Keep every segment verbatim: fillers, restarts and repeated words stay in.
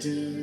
ཚེ་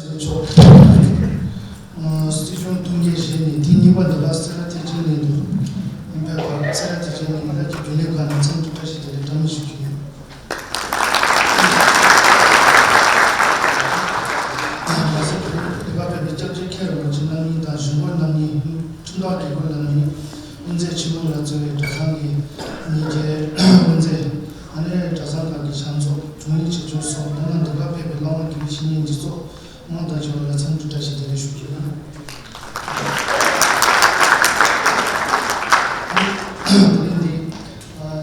རིང་མཆོག་སྲིད་སྐྱོང་ཐུགས་འགན་བཞེས་ནས་ཐེངས་གཉིས་པ་འདི་ལ་སེ་ར་ཐེག་ཆེན་གླིང་དུ་ཕེབས་པར་སེ་ར་ཐེག་ཆེན་གླིང་བླ་སྤྱི་རྒྱུན་ལས་ཁང་ནས་འཚམས་འདྲི་བཀྲ་ཤིས་བདེ་ལེགས་བཀྲ་མི་ཞུ་རྒྱུ་ཡིན། མ་ཟད་དེ་རིང་འདི་གར་ཕེབས་པའི་སྐྱབས་རྗེ་མཁན་རིན་པོ་ཆེ་རྣམ་གཉིས་དང་གཞུང་སྒོ་རྣམ་གཉིས། ཁྲིམས་བདག་དགེ་རྒན་རྣམ་གཉིས། དབུ་མཛད་ཆེན་མོ་ལ་གཙོས་པའི་གྲྭ་ཚང་གི་ཉིན་བརྒྱའི་དབུ་མཛད། ཨ་ནེ་གྲྭ་ཚང་ཁག་གི་ཕྱག་མཛོད། དྲུང་ཡིག་ཆེ་ཆུང་སོགས་ད་ནང་འདི་གར་ཕེབས་པའི་བླ་མ་དགེ་བའི་བཤེས་གཉེན་འདི་ཚོ་དམངས་དང་བཅས་པ་ལ་འཚམས་འདྲི་བཀྲ་ཤིས་བདེ་ལེགས་ཞུ་རྒྱུ་ཡིན། དེ་རིང་འདི་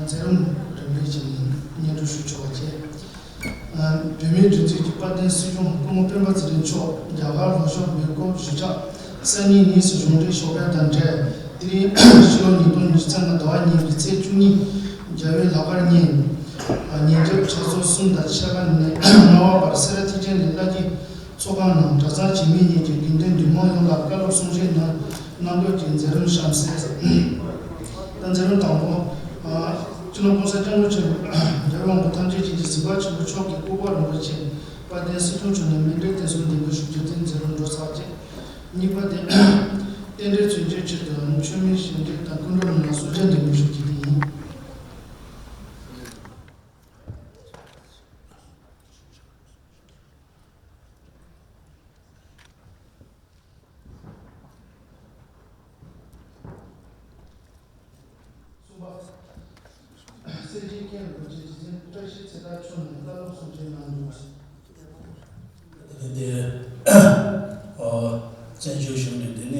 མཛད་རིམ་རིམ་པས་ཀྱི་སྙན་སྒྲོན་ཞུ་ཆོག་པ་བྱས། བོད་མིའི་སྒྲིག་འཛུགས་ཀྱི་དཔལ་ལྡན་སྲིད་སྐྱོང་སྐུ་ངོ་སྤེན་པ་ཚེ་རིང་མཆོག་རྒྱ་གར་ལྷོ་ཕྱོགས་མེ་འཁོར་གཞིས་ཆགས་སན་ནི་ནིས་སུ་གཞུང་འབྲེལ་ཞོགས་ཕེབས་དང་འབྲེལ། དེ་རིང་ཕྱི་ལོ་ཉིས་སྟོང་ཉི་ཤུ་རྩ་ལྔ་ཟླ་བ་གཉིས་པའི་ཚེས་བཅུ་གཉིས་རྒྱལ་བའི་ལྷག་དཀར་ཉིན། ཉིན་རྒྱབ་ཆུ་ཚོད་གསུམ་དང་ཕྱེད་ཀ་ནས་ལྔ་པ་བར་སེ་ར་ཐེག་ཆེན་གླིང་བླ་སྤྱི་ཚོགས་ཁང་ནང་གྲྭ་ཚང་བྱེས་སྨད་གཉིས་ཀྱི་དགེ་འདུན་འདུས་མང་ཡོངས་ལ་བཀའ་སློབ་གསུང་བཤད་གནང་གནང་དགོས་ཀྱི་མཛད་རིམ་གཤམ་གསལ། ད་མཛད་རིམ་དང་པོ། སྤྱི་ནོར་༸གོང་ས་༸སྐྱབས་མགོན་ཆེན་པོ་མཁྱེན་པ་ཐམས་ཅད་མཁྱེན་ཅིང་གཟིགས་པ་ཆེན་པོ་མཆོག་གིས་སྐུ་པར་རིན་པོ་ཆེ་དཔལ་ལྡན་སྲིད་སྐྱོང་མཆོག་ནས་མཎྜལ་རྟེན་གསུམ་འདེགས་འབུལ་ཞུ་རྒྱུ་དེ་མཛད་རིམ་འགྲོ་ཚར་རྗེས། གཉིས་པ་དེ། རྟེན་འབྲེལ་མཚོན་རྒྱུའི་ཆེད་དུ་མཆོད་མེ་ཞལ་འདྲེན་དང་སྐུ་མགྲོན་རྣམས་ལ་གསོལ་ཇ་འདེགས་འབུལ་ཞུ་རྒྱུ་དེ་ཡིན། གསུམ་པ། སེར་བྱེས་མཁན་རིན་པོ་ཆེ་རྗེ་བཙུན་བཀྲ་ཤིས་ཚེ་དར་མཆོག་ནས་བཀའ་སློབ་གསུང་བཤད་གནང་འདུག། དེ་ནས་དེ་ཨ་བཙན་བྱོལ་གཞུང་ནས་དེ་ནས་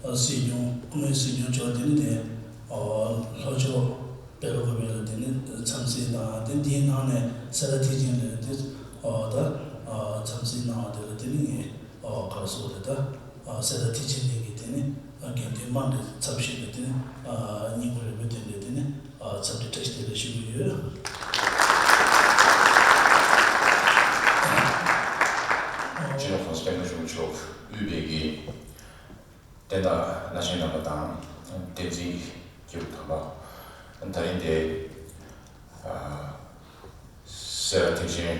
ཨ་སྲིད་སྐྱོང་སྐུ་ངོ་སྲིད་སྐྱོང་མཆོག་དེ་ནས་དེ་ཨ་ལྷོ་ཕྱོགས་སྤེལ་ལོ་དགོན་པ་ལ་དེ་ནས་འཚམས་གཟིགས་དང་དེ་འདིའི་ནང་ནས་སེ་ར་ཐེག་ཆེན་ལ་དེ་ཨ་ད་ཨ་འཚམས་གཟིགས་གནང་བ་དེ་ལ་དེ་ནས་ངས་ཨ་ག་རེ་ཟེར་དགོས་རེད་ད། ཨ་སེ་ར་ཐེག་ཆེན་གླིང་གི་དེ་ནས་ཨ་དགེ་འདུན་དམངས་ཀྱི་ཚབ་ཞུས་པའི་དེ་ནས་ཨ་སྙིང་པོ་རིན་པོ་ཆེ་ལ་དེ་ནས་ཨ་འཚམས་འདྲི་བཀྲ་ཤིས་བདེ་ལེགས་ཞུ་གི་ཡོད། སྤྱི་ནོར་༸གོང་ས་༸སྐྱབས་མགོན་ཆེན་པོ་མཆོག་དབུས་པའི་གི་བསྟན་བདག་བླ་ཆེན་རྣམ་པ་དང་བསྟན་འཛིན་སྐྱེས་བུ་དམ་པ། ད་རིང་དེ་ཨ་སེ་ར་ཐེག་ཆེན་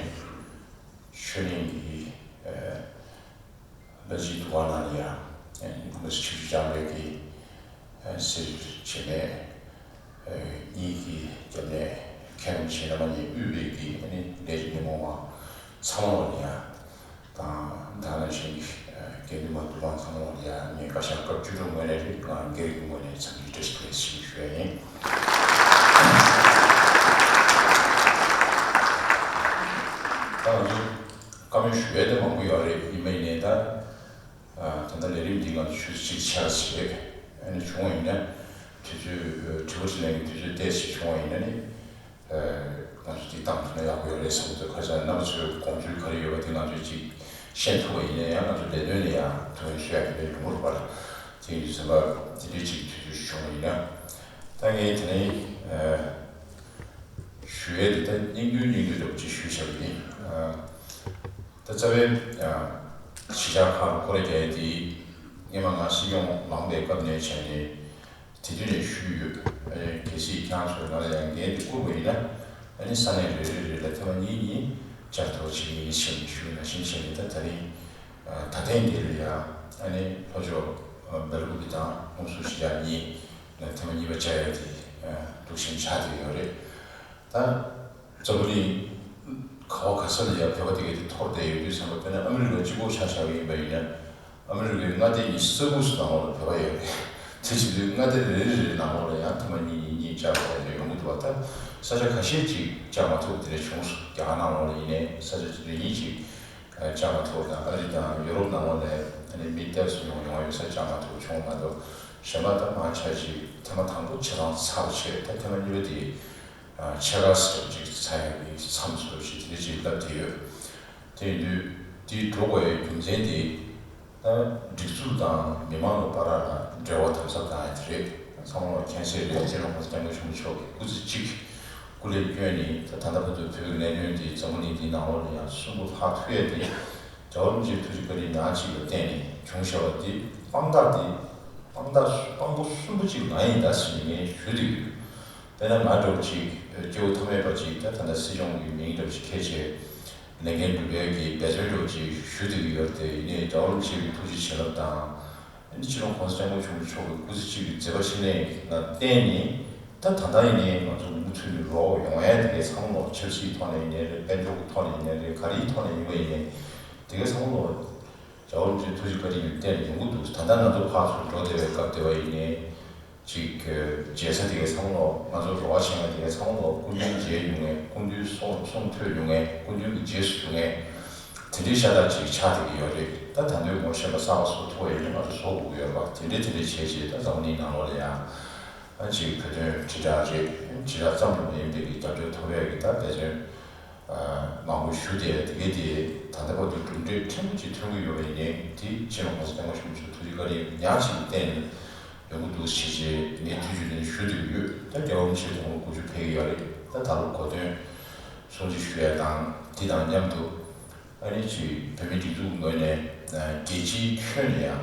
ཆོས་གླིང་གི་ཨ་བླ་སྤྱིའི་འདུ་ཁང་ནང་ལ་ཡང་སྐུ་ངོ་ཆེན་པོ་འཇམ་དཔལ་གྱི་སྲིད་བྱེས་མས་གཉིས་ཀྱི་རྒྱབ་ནས་མཁན་རིན་པོ་ཆེ་རྣམ་པ་གཉིས་དབུས་པའི་གི་ཨ་ནི་ལས་རིམ་སྙན་མོ་བ་ཚང་མ་ལ་ཡང་དང་ད་ནང་བཞིན་དགེ་འདུན་མ་འདུ་ཁང་ཚང་མ་ལ་ཡང་ངས་བཀའ་ཤག་སྐབས་བཅུ་དྲུག་ངོས་ནས་རེད། ང་སྒེར་གྱི་ངོས་ནས་འཚམས་འདྲི་བཀྲ་ཤིས་བདེ་ལེགས་ཞུ་ཞུ་ཡ་ཡིན། ད་ང་ཚོ་བཀའ་མོལ་ཞུ་ཡས་དེ་མང་པོ་ཡོད་རེད། ཡིན་པ་ཡིན་ནའི་ད་ད་ལྟ་ལས་རིམ་འདི་ང་ཚོ་ཆུ་ཚོད་གཅིག་ཕྱེད་ཀ་ཞིག་རེད། ཨ་ནི་བྱུང་བ་ཡིན་ན་དུས་ཚོད་དྲི་བ་དྲིས་ལན་གྱི་དུས་ཚོད་ཏོག་ཙམ་བྱུང་བ་ཡིན་ན་ནི་ང་ཚོ་འདི་བཏང་ཐུབ་ན་ཡག་པོ་ཡོད་རེད་བསམ་གྱི་འདུག་ག་རེ་ཟེར་ན་རྣམ་པ་ཚོའི་དགོངས་ཚུལ་ག་རེ་ཡོད་པ་དེ་ང་ཚོས་ཅིག་ཤེས་ཐུབ་པ་ཡིན་ན་ཡང་ང་ཚོ་ལས་དོན་ལ་ཡང་ཐུགས་ཕན་གསོས་ཡག་གི་ལས་ཡོང་གི་རེད་པ། དེ་ཡིན་དུས་ཙམ་པ་དེ་འདྲའི་ཅིག་དུས་ཚོད་བྱུང་བ་ཡིན་ན། ད་ངས་དེ་ནས་ཞུ་ཡས་དེ་ད་སྙིང་བསྡུས་སྙིང་བསྡུས་འདྲ་པོ་ཅིག་ཞུས་བཞག་པ་ཡིན། ད་རྩ་བའི་གཞིས་ཆགས་ཁག་ལ་སྐོར་ར་རྒྱག་ཡས་དེ་སྔོན་མ་ང་སྲིད་སྐྱོང་ལངས་པའི་སྐབས་ནས་བྱས་ནས་དེ་དུས་ནས་ཞུས་ཡོད། གལ་སྲིད་ཁྱེད་རང་ཚོས་ང་ལ་ཡང་འགན་དེ་བསྐུར་བ་ཡིན་ན། ཨ་ནི་ས་གནས་རེ་རེ་རེ་ལ་ཐེངས་མ་གཉིས་གཉིས་བཅར་ཐུབ་པ་བྱེད་ཀྱི་ཡིན་ཞེས་ཞུས་ནང་བཞིན་བྱས་ནས། ད་ད་རིང་ད་ཐེངས་འདི་ལ་ཡང་ཨ་ནི་ལྷོ་ཕྱོགས་སྦེལ་ཀོབ་དང་ཧུན་སུར་གཞིས་ཆགས་གཉིས་ལ་ཐེངས་མ་གཉིས་པ་བཅར་ཡ་དེ་འདུག་བཞིན་ཆགས་བསྡད་ཡོད་རེད། ད་འཛམ་བུ་གླིང་ག་བ་ག་ས་ལ་ཡང་བོད་པ་དེ་གའི་དེ་འཐོར་བསྡད་ཡོད་དུས་ཙམ་པ། དཔེར་ན་ཨ་མི་རི་ཀ་གཅིག་པོ་ཆ་བཞག་པ་ཡིན་པ་ཡིན་ན། ཨ་མི་རི་ཀའི་མངའ་སྡེ་ཉི་ཤུ་རྩ་དགུ་ཙམ་ནང་ལོགས་ལ་བོད་པ་ཡོད་རེད། དེ་བྱེད་དུས་མངའ་སྡེ་རེ་རེ་རེ་ནང་ལོགས་ལ་ཡང་ཐེངས་མ་གཉིས་གཉིས་གཉིས་བཅར་བ་ཡང་ཡོང་གི་འདུག་བ། ད་ས་ཆ་ཁ་ཤས་ཅིག་བཅར་མ་ཐུབ་པ་དེ་འདྲ་བྱུང་སོང་། རྒྱ་གར་ནང་ལོགས་ལ་ཡིན་ནའི་ས་ཆ་རེ་གཉིས་ཅིག་བཅར་མ་ཐུབ་པ་དང་། ཨ་རི་དང་ཡོ་རོབ་ནང་ལོགས་ལ་ཨ་ནི་མི་ཏོག་ཙམ་ཡོང་ཡོང་བ་ཡོད་ས་བཅར་མ་ཐུབ་པ་བྱུང་མ་གཏོགས། གཞན་པ་ད་མང་ཆེ་ཅིག་ཐེངས་མ་དང་པོ་ཆ་ཚང་ཚར་བ་བྱས། ད་ཐེངས་མ་གཉིས་པ་དེ་ཕྱེད་ཀ་ཙམ་ཅིག་ཚར་ཡག་གི་མཚམས་སུ་ཞིག་དེ་འདྲ་ཅིག་ལབ་བསྡད་ཡོད། དེ་ཡིན་དུས་དེའི་འགྲོ་དགོས་ཡའི་རྒྱུ་མཚན་དེ། ད་སྒྲིག་འཛུགས་དང་མི་མང་གི་བར་ལ་འབྲེལ་བ་དམ་ཟབ་བཏང་ཡ་དེ་རེད། ཚང་མ་མཁྱེན་གསལ་རེད། སྤྱི་ནོར་༸གོང་ས་༸སྐྱབས་མགོན་ཆེན་པོ་མཆོག་གིས་སྐུ་ཚེ་གཅིག་སྐུ་ལས་བསྐྱོན་ནས། ད་ད་ལྟ་བར་དུ་བོད་ཀྱི་གནད་དོན་དེ་འཛམ་བུ་གླིང་འདིའི་ནང་ལོགས་ལ་ཡང་གསོན་པོ་ལྷག་ཐུབ་ཡ་དེ། རྒྱལ་བ་རིན་པོ་ཆེའི་ཐུགས་རྗེ་བཀའ་དྲིན་ཉག་གཅིག་ལ་བརྟེན་ནས་བྱུང་བཞག་པ་དེ། དཔང་རྟགས་དེ་དཔང་རྟགས་དཔང་པོ་གསོན་པོ་གཅིག་ང་ཡིན་ད་ཟེར་ནས་ངས་ཞུ་བསྡད་ཡོད། དཔེར་ན་ང་འདྲ་བོ་ཅིག་སྐྱེ་བོ་ཐ་མལ་པ་ཅིག་ད་ད་ལྟ་སྲིད་སྐྱོང་གི་མིང་འདྲ་བོ་ཅིག་འཁྱེར་བྱས་ལས་འགན་སྒྲུབ་ཡས་ཀྱི་འབད་བརྩོན་འདྲ་བོ་ཅིག་ཞུ་བསྡད་ཀྱི་ཡོད་རེད་དེ། ཡིན་ནའི་རྒྱལ་བ་རིན་པོ་ཆེ་གི་ཐུགས་རྗེ་བྱིན་རླབས་དང་། ཨ་ནི་སྤྱི་ནོར་༸གོང་ས་༸སྐྱབས་མགོན་ཆེན་པོ་མཆོག་གི་སྐུ་ཚེ་གཅིག་གི་མཛད་པ་འཕྲིན་ལས་ལ་བརྟེན་ནས། ད་ད་ལྟ་ཡིན་ནའི་ང་ཚོ་མུ་མཐུད་ནས་རོགས་ཡོང་ཡས་དེ་གའི་ཚང་མ་ལོག་ཆབ་སྲིད་ཐོག་ནས་ཡིན་ནའི་རེད། དཔལ་འབྱོར་གྱི་ཐོག་ནས་ཡིན་ནའི་རེད། ག་རེའི་ཐོག་ནས་ཡིན་པ་ཡིན་ནའི་དེ་གའི་ཚང་མ་ལོག་རྒྱལ་བ་རིན་པོ་ཆེའི་ཐུགས་རྗེ་བཀའ་དྲིན་གྱིས་བརྟེན་ནས་ཡོང་གི་འདུག་ད་ལྟ་ང་ཚོ་ཕར་ཚུར་འགྲོ་བསྡད་པའི་སྐབས་དེ་བ་ཡིན་ནའི་ཅིག་མཇལ་ས་དེ་གའི་ཚང་མ་ལོག་ང་ཚོ་རོགས་པ་བྱེད་མཁན་དེ་གའི་ཚང་མ་ལོག་སྐུ་མདུན་མཇལ་མྱོང་མཁན། སྐུ་མདུན་གསུང་གསུང་ཐོས་མྱོང་མཁན། སྐུ་མདུན་གྱི་རྗེས་སུ་འཇུག་མཁན་དེ་འདྲའི་ཤ་སྟག་ཅིག་ཆགས་བསྡད་ཀྱི་ཡོད་རེད། ད་ད་དུང་ངོ་ཤེས་པ་གསར་པ་བཟོ་ཐུབ་པ་ཡིན་ན་ང་ཚོ་བཟོ་དགོས་ཀྱི་ཡོད་རེད་པ། དེ་འདྲའི་དེ་འདྲའི་བྱས་བྱས་ད་འཛམ་བུ་གླིང་ནང་ལོགས་ལ་ཡང་ཨ་ཅིག་བོད་དོན་དྲིལ་བསྒྲགས་རེད། དྲིལ་བསྒྲགས་ཙམ་དུ་མ་ཡིན་པའི་གི་རྒྱབ་སྐྱོར་ཐོབ་ཡས་ཀྱི་ད་འབད་བརྩོན་མང་པོ་ཞུ་བསྡད་དེ་གའི་དེ། ད་ལྟ་བར་དུ་གྲུབ་འབྲས་ཕྲན་བུ་ཅིག་ཐོན་གྱི་ཡོད་པ་ཡིན་ནའི་དེ་སྤྱི་ནོར་༸གོང་ས་༸སྐྱབས་མགོན་ཆེན་པོ་མཆོག་ཐུགས་རྗེ་བཀའ་དྲིན་ཉག་གཅིག་གི་སྟེང་ནས་ཡོང་གི་འདུག་ཞེས་བྱས་ངས་ཐུགས་རྗེ་ཆེ་ཞུ་འདོད་ཡོད། ད་རྒྱལ་བ་རིན་པོ་ཆེ་དགུང་ལོ་དགུ་བཅུ་ཕེབས་ཀྱི་ཡོད་རེད། ད་ད་ལོ་གོ་སྟོན་སྲུང་བརྩི་ཞུ་ཡ་དང་དེ་དང་མཉམ་དུ། ཨ་ནི་ཅིག་བོད་མིའི་སྒྲིག་འཛུགས་ངོས་ནས་རྒྱལ་སྤྱིའི་ཁྱོན་ནས་ཡང་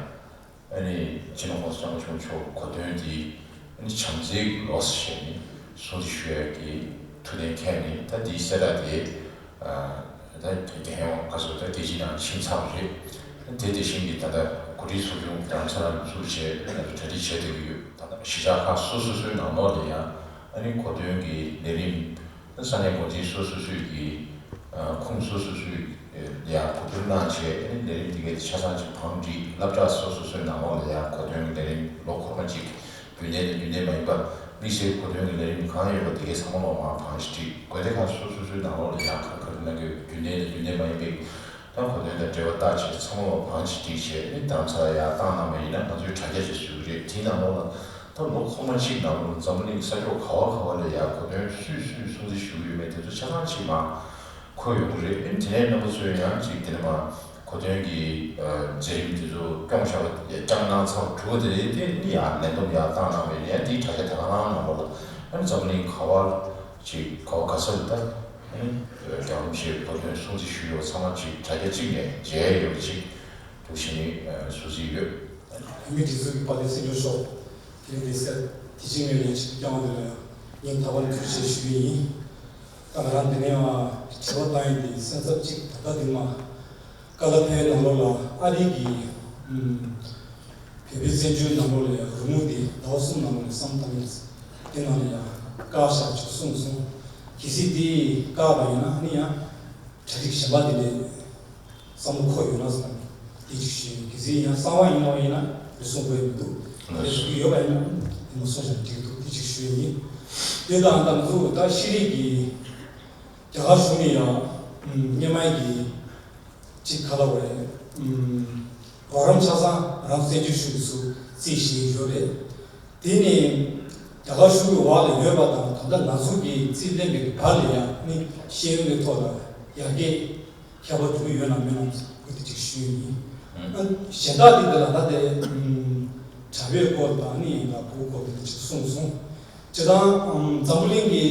ཨ་ནི་སྤྱི་ནོར་༸གོང་ས་༸སྐྱབས་མགོན་ཆེན་པོ་མཆོག་གོ་སྟོན་འདི་ཨ་ནི་བྱམས་བརྩེའི་ལོ་ཞེས་ནས་སྲུང་བརྩི་ཞུ་ཡ་གི་ཐུགས་གཏན་འཁེལ་ནས། ད་འདིའི་གསལ་བསྒྲགས་དེ་ད་རྒྱལ་ཡོངས་ག་ཚོད་ད་རྒྱལ་སྤྱིའི་ནང་ཕྱིན་ཚར་བ་རེད། དེ་དེ་བཞིན་གྱི་ད་ལྟ་གོ་སྒྲིག་ཚོགས་ཆུང་རྡ་རམ་ས་ལ་ནས་བཙུགས་བྱས་ང་ཚོ་གྲ་སྒྲིག་བྱས་བསྡད་ཀྱི་ཡོད། ད་ལྟ་གཞིས་ཆགས་ཁག་སོ་སོ་སོའི་ནང་ལོགས་ལ་ཡང་ཨ་ནི་གོ་སྟོན་གྱི་ལས་རིམ། ས་གནས་འགོ་འཛིན་སོ་སོ་སོས་ཀྱི་ཁུངས་སོ་སོ་སོས་ལ་ཡང་གོ་བསྡུར་གནང་བྱས། ལས་རིམ་དེ་གའི་ཆ་ཚང་ཅིག་བང་བསྒྲིགས། སློབ་གྲྭ་སོ་སོ་སོའི་ནང་ལོགས་ལ་ཡང་གོ་སྟོན་གྱི་ལས་རིམ་ལོ་འཁོར་མ་གཅིག་རྒྱུན་ལྡན་དང་རྒྱུན་ལྡན་མ་ཡིན་པ་དམིགས་བསལ་གོ་སྟོན་གྱི་ལས་རིམ་གང་ཡོད་པ་དེ་གའི་ཚང་མ་ལོག་མར་བང་ཞིག་བསྒྲིགས། དགོན་སྡེ་ཁག་སོ་སོ་སོའི་ནང་ལོགས་ལ་ཡང་ག་རེ་ག་རེ་གནང་གི་ཡོད། རྒྱུན་ལྡན་དང་རྒྱུན་ལྡན་མ་ཡིན་པའི་ད་གོ་སྟོན་དང་འབྲེལ་བ་བཏགས་བྱས་ཚང་མ་ལོག་བང་ཞིག་བསྒྲིགས་བྱས་ནི་རྡ་རམ་ས་ལ་ཡར་བཏང་གནང་བ་ཡིན་ན་ང་ཚོས་དྲ་རྒྱ་ཅིག་བཟོ་གི་རེད། དེའི་ནང་ལོགས་ལ། ད་ལོ་འཁོར་མ་གཅིག་ནང་ལོགས་འཛམ་བུ་གླིང་ས་ཕྱོགས་ག་བ་ག་བ་ལ་ཡང་གོ་སྟོན་སུས་སུས་སྲུང་བརྩི་ཞུ་གི་ཡོད་མེད་དེ་ཚོ་ཆ་ཚང་གཅིག་མར་འཁོད་ཡོང་གི་རེད། ཨ་ནི་དེ་ནས་རྣམ་པ་ཚོས་ཡང་གཅིག་དེ་ནས་མར་གོ་སྟོན་གྱི་མཛད་རིམ་དེ་ཚོ་སྐྱོང་བཞག་པ་བསྐྱངས་གནང་ཚར་བ་གྲུབ་པ་དེ་རེད། དེ་ནི་ཡང་ལན་འདེབས་ཡང་བཏང་གནང་བས་ཡང་དེའི་དྲ་རྒྱ་དེ་ག་རང་ནང་ལོགས་ལ་ཨ་ནི་འཛམ་བུ་གླིང་ག་བ་ཅིག་ག་བ་ག་ས་ལ་ད་ཨ་ནི་རྒྱལ་བ་རིན་པོ་ཆེའི་གོ་སྟོན་སྲུང་བརྩི་ཞུས་ཡོད་པ་ཚང་མ་ཅིག་དྲ་རྒྱ་གཅིག་ནས་མཇལ་ཡོད་པ་ཅིག་འདུག་ཞེས་ནི་ཞུ་རྩིས་ཡོད། བོད་མིའི་སྒྲིག་འཛུགས་ཀྱི་དཔལ་ལྡན་སྲིད་སྐྱོང་མཆོག་དེ་རིང་འདི་སར་དེ་བཞིན་ངོས་ནས་ཆིབས་བསྐྱངས་པ་དེ་ལ་ཡང་སྙིང་ཐག་པ་ནས་ཐུགས་རྗེ་ཆེ་ཞུ་ཡི་ཡིན། ད་ང་རང་འདི་ནས་ཡང་དྲི་བ་བཏང་ཡིན་དེ་སེམས་འཚབ་ཅིག་ད་ལྟ་འདི་མ་ཀ་ལ་ཕའི་ནང་ལོགས་ལ་ཨ་རི་གི་བོད་པའི་བཙན་བྱོལ་ནང་ལོགས་ལ་ཡང་རི་མོ་འདི་ཟླ་བ་གསུམ་ནང་ལོགས་ལ་བསམ་བཏང་ཡིན། དེ་ནང་ལ་ཡང་བཀག་བཞག་ཅིག་གསུངས་སོང་། གལ་སྲིད་འདི་བཀག་པ་ཡིན་ན་ཨ་ནི་ཡང་གྲ་སྒྲིག་གཞན་པ་འདི་ལས། བསམ་བློ་འཁོར་ཡོད་ན་བསམ། དེ་གཅིག་ཞུས། གལ་སྲིད་ཡང་གསང་བ་ཡིན་ནོ་ཡིན་ན་མི་གསུང་དགོས་མི་འདུག་དེ་ཞུ་གི་ཡོད་པ་ཡིན་ན་དེ་མ་གསུང་བཞག་ན་འགྲིག་འདུག་དེ་གཅིག་ཞུ་ཡིན། དེ་དང་ད་ང་ཚོ་ད་ཤེས་རིག་གི་རྒྱ་གར་གཞུང་ནས་ཡང་སྔོན་མ་གི་གཅིག་ག་ལ་བ་རེད། རོགས་རམ་ཆ་ཚང་རང་བཙན་བྱོལ་གཞུང་གིས་སུ་རྩིས་བཞེས་ཡོད་རེད། དེ་ནས་རྒྱ་གར་གཞུང་གི་འོག་ལ་ཡོད་པ་དང་ད་ལྟ་ང་ཚོ་གི་རྩིས་ལེན་པའི་བར་ལ་ཡང་ནི་ཤེས་ཡོན་གྱི་ཐོག་ལ་ཡར་རྒྱས། ཁྱད་པར་འགྲོ་གི་ཡོད་ན་མེད་ན་ཁུ་དེ་ཅིག་ཞུས་ཡིན། ཨ་གཞན་དག་དེ་འདི་ལ་ད་དེ་དྲ་བའི་སྐོར་དང་ནི་ཡིན་ལ་བོད་སྐོར་དེ་འདྲ་ཅིག་གསུངས་སོང་། སྤྱིར་བཏང་འཛམ་བུ་གླིང་གི་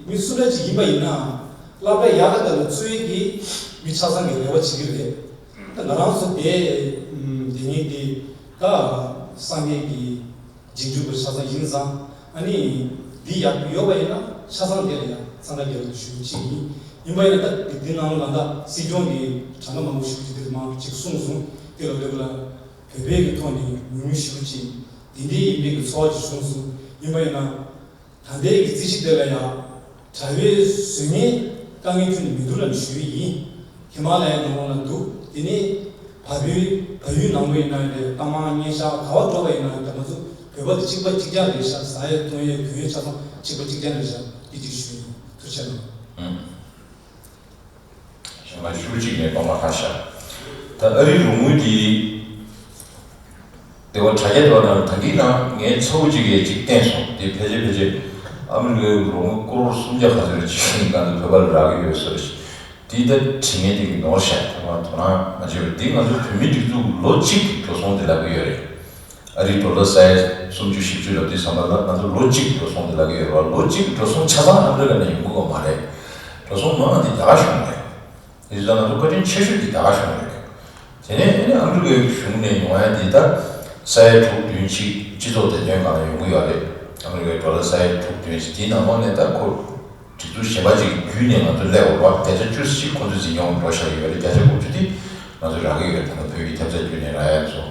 མི་སུ་འདྲ་ཅིག་ཡིན་པ་ཡིན་ན་སློབ་གྲྭ་ཡག་ག་དེ་ལ་བཙུགས་ཡས་ཀྱི་མི་ཆ་ཚང་གི་རེ་བ་བྱེད་ཀྱི་རེད། ད་ང་རང་ཚོ་དེ་དེ་ཉིད་དེ་ད་སངས་རྒྱས་ཀྱི་རྗེས་འཇུག་པ་ཆ་ཚང་ཡིན་ཙང་ཨ་ནི་འདི་ཡག་པོ་ཡོད་པ་ཡིན་ན་ཆ་ཚང་དེ་ལ་ཡང་ ས་ག་རྒྱལ་ལ་ཞུ་རྒྱུ་ཅིག་ཡིན། ཡིན་པ་ཡིན་ན་ད་འདི་ནང་ལ་ད་སྲིད་སྐྱོང་གིས་གྲངས་ཀ་མང་པོ་ཞུ་རྒྱུ་དེ་མང་ཅིག་གསུངས་སོང་། དེ་ལ་ལོས་ལ་བོད་པའི་གི་ཐོག་ནས་ཉུང་ཉུང་ཞུ་རྒྱུ་ཅིག་འདི་འདྲའི་ཡིན་པའི་གི་ཚོར་བ་ཅིག་བྱུང་སོང་། ཡིན་པ་ཡིན་ན། ད་ལྟའི་གི་རྩིས་གཞི་དེ་ལ་ཡང་དྲ་བའི་བཟོ་ངན་དཀའ་ངལ་ཁྱོན་ནས་མི་འདུག་ལབ་ནས་ཞུ་ཡི་ཡིན། ཧི་མ་ལ་ཡའི་ནང་ལོགས་ལ་འདུག་དེ་ནས་བལ་པོའི་བལ་ཡུལ་ནང་ལོགས་ཡིན་ན་ཡང་རེད། རྟ་དམག་གཉན་ཤག་ག་བ་འགྲོ་བ་ཡིན་ན་ཡང་རེད། ང་ཚོ་བོད་པ་དེ་གཅིག་པ་གཅིག་རྐྱང་རེད་ཤག་ཟ་ཡས་འཐུང་ཡས་གོན་ཡས་ཆ་ཚང་གཅིག་པ་གཅིག་རྐྱང་རེད་ཤག་འདི་གཅིག་ཞུ་ཡི་ཡིན། ཐུགས་རྗེ་གནང་། ཨང་། ཞེ་མ་ཤུ་གཅིག་ནས་གཏོང་བ་ཁ་ཤ། ད་ཨ་རིའི་རོགས་དངུལ་འདི། དེ་བ་དྲ་རྒྱ་དེ་བ་ནང་ད་གིན་ནང་ངའི་ཚ་བོ་གཅིག་གིས་གཅིག་བསྟན་སོང་། དེ་ཕལ་ཆེར་ཕལ་ཆེར་ཨ་མི་རི་ཀའི་རོགས་དངུལ་ཀོ་རོར་སུམ་བརྒྱ་ག་ཚོད་རེ་གཅིག་ཤིང་གང་དུ་བོད་པ་ལ་རག་གི་ཡོད་ཟེར་ཞིག་དེ་ད་དྲི་ངན་དེ་གི་ནོར་ཤག་དེ་བ་དོ་སྣང་མ་བྱེད་པར་འདི་ང་ཚོ་བོད་མི་སྒྲིག་འཛུགས་ལོ་གཅིག་གི་འགྲོ་སོང་དེ་ལབ་ཀྱི་ཡོད་རེད། ཨ་རིའི་ཌོ་ལར་ས་ཡ་སུམ་ཅུ་བཞི་བཅུ་ལབ་དུས་ཙམ་པ་ལ་ང་ཚོ་ལོ་གཅིག་གི་འགྲོ་སོང་དེ་ལབ་ཀྱི་ཡོད་རེད་བ། ལོ་གཅིག་གི་འགྲོ་སོང་ཆ་ཚང་ཨ་མི་རི་ཀ་ནས་ཡོང་གི་ཡོད་མ་རེད། འགྲོ་སོང་མང་བ་དེ་རྒྱ་གར་གཞུང་རེད། དེ་ཚོ་ང་ཚོ་བཀའ་དྲིན་ཆེ་ཤོས་དེ་རྒྱ་གར་གཞུང་རེད། དེ་ནས་ཨ་ནི་ཨ་མི་རི་ཀའི་གཞུང་ནས་ཡོང་ཡ་དེ་ད་ས་ཡ་དྲུག་བདུན་ཅིག་སྤྱི་ཚོགས་བདེ་དོན་སྒང་ལ་ཡོང་གི་ཡོད་རེད། ཨ་མི་རི་ཀའི་ཌོ་ལར་ས་ཡ་དྲུག་བདུན་ཅིག་དེའི་ནང་ལོགས་ནས་ད་ཁོ་སྒྲིག་འཛུགས་གཞན་པ་ཅིག་བརྒྱུད་ནས་ང་ཚོ་སླེབས་ཡོད་རེད་བ། བརྒྱ་ཆ་བཅུ་ཅིག་ཁོ་ཚོས་འཛིན་སྐྱོང་འགྲོ་བཞག་ཡོད་རེད། བརྒྱ་ཆ་དགུ་བཅུ་དེ་ང་ཚོས་རག་གི་ཡོད་རེད། ད་ལྟ་བོད་ཀྱི་ཐེབས་རྩ་བརྒྱུད་ནས་རག་ཡ་ཚོ།